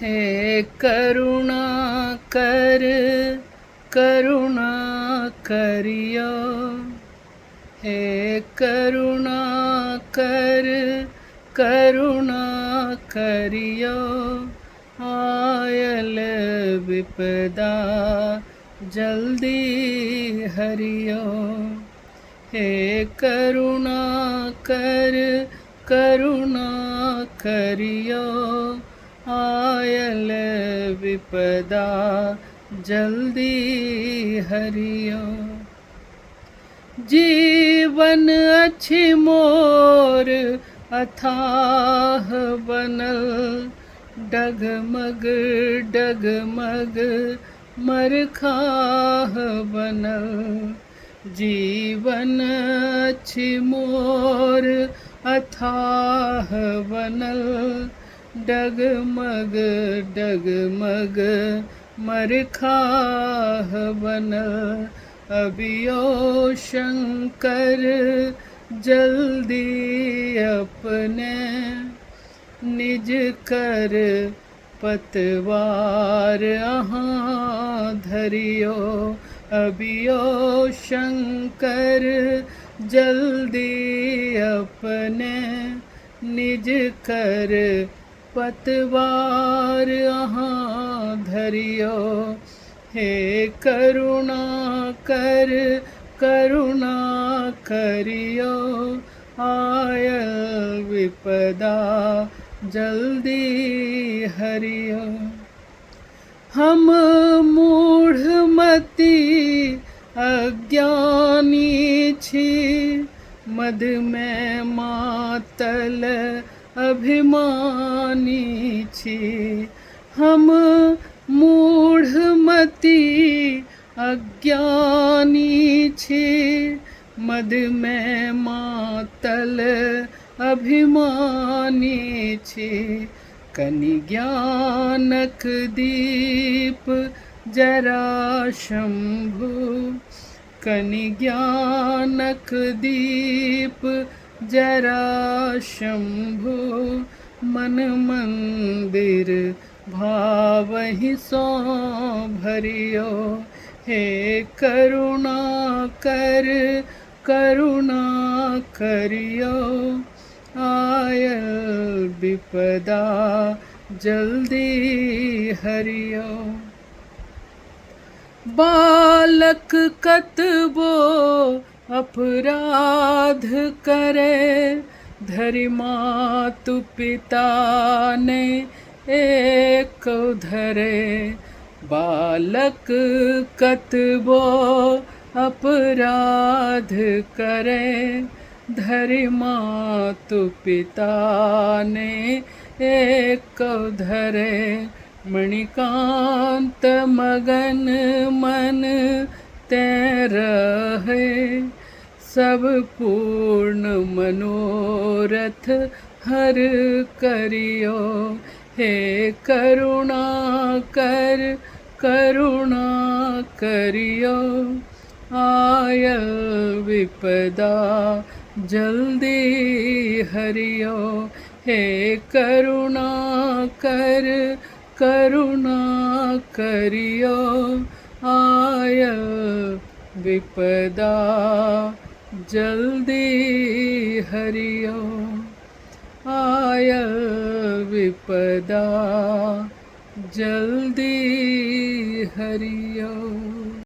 हे करुणा कर करुणा करियो, हे करुणा कर करुणा करियो, आयल विपदा जल्दी हरियो। हे करुणा कर करुणा करियो, आयल विपदा जल्दी हरियो। जीवन अछि मोर अथाह बनल, डगमग डगमग मरखाह बनल। जीवन अछि मोर अथाह बनल, डगमग डगमग मरखाह बनल। अबियो शंकर जल्दी अपने, निज कर पतवार अहाँ धरियो। अबियो शंकर जल्दी अपने, निज कर पतवार अहाँ धरियो। हे करुणा कर करुणा करियो, आयल विपदा जल्दी हरियो। हम मूढ़मति अज्ञानी छी, मद में मातल अभिमानी छी। हम मूढ़मति अज्ञानी छी, मद में मातल अभिमानी छी। कनि ज्ञानक दीप जरा शंभु, कनि ज्ञानक दीप जरा शंभु, मन मंदिर भावहि सो भरियो। हे करुणा कर करुणा करियो, आयल विपदा जल्दी हरियो। बालक कतबो अपराध करे, धरि मातु पिता ने एक धरे। बालक कतबो अपराध करे, धरि मातु पिता ने एक धरे। मणिकांत मगन मन ते रहे, सब पूर्ण मनोरथ हर करियो। हे करुणा कर करुणा करियो, आयल विपदा जल्दी हरियो। हे करुणा कर करुणा करियो, आयल विपदा जल्दी हरियो। आयल विपदा जल्दी हरियो।